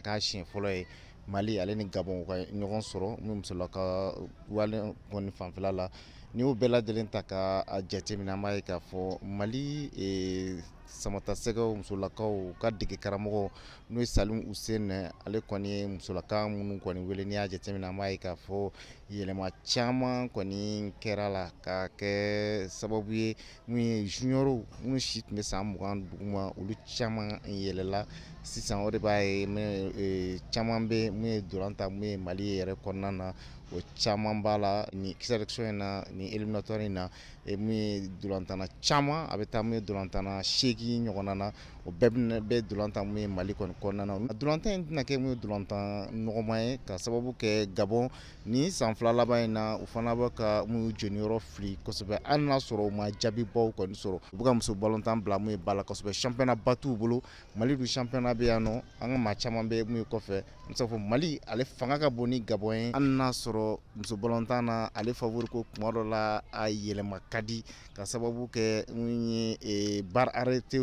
k'a siɲɛ fɔlɔ ye Mali ale ni Gabon u ka ɲɔgɔn sɔrɔ min musolaka wale kɔni fanfɛla la. N'i y'o bɛɛ lajɛlen ta ka a jateminɛ, an b'a ye k'a fɔ Mali samatasɛgɛw musolakaw ka dege karamɔgɔ n'o ye Salim Useni, ale kɔni ye musolaka minnu kɔni wele. N'i y'a jateminɛ, an b'a ye k'a fɔ yɛlɛma caman kɔni kɛra la ka kɛ sababu ye mun ye junior minnu si tun bɛ san 20 duguma, olu caman yɛlɛla sisan. O de b'a ye caman bɛ mun ye dolan ta mun ye Mali yɛrɛ kɔnɔna na, o caman b'a la ni sélection in na, ni éliminatoire in na. Mun ye dolantanna caman, a bɛ taa mun ye dolantanna 8 ɲɔgɔnna na, o bɛɛ bɛ dolantan mun ye Mali kɔni kɔnɔna na. Dolantan in tɛna kɛ mun ye dolantan nɔgɔman ye, ka sababu kɛ Gabon ni san 2 laban in na, u fana bɛ ka mun jɔniyɔrɔ fili kosɛbɛ, hali n'a sɔrɔ u ma jaabibaw kɔni sɔrɔ. U bɛ ka muso balontan bila mun ye ba la kosɛbɛ, championnat ba t'u bolo. Mali dun championnat bɛ yan nɔ, an ka maa caman bɛ mun ye kɔfɛ. N bɛ se k'a fɔ Mali ale fanga ka bon ni Gabon ye, hali n'a sɔrɔ muso balontan na ale favori ko kuma dɔ la a yɛlɛma ka di, ka sababu kɛ mun ye balle arrêtée,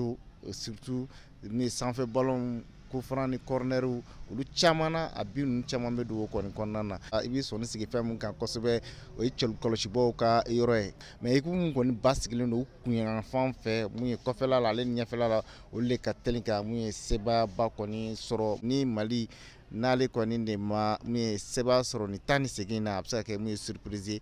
surtout ni sanfɛ ballon coup franc ni corner, olu caman na, a bi ninnu caman bɛ don o kɔni kɔnɔna na. I bɛ sɔnni sigi fɛn min kan kosɛbɛ, o ye kɔlɔsibaw ka yɔrɔ ye. Mais équipe min kɔni basigilen don u kunyanfan fɛ mun ye kɔfɛla la ale ni ɲɛfɛla la, olu de ka teli ka mun ye sebaayaba kɔni sɔrɔ. Ni Mali n'ale kɔni de ma mun ye sebaaya sɔrɔ ni 18 na, a bɛ se ka kɛ mun ye surprise ye.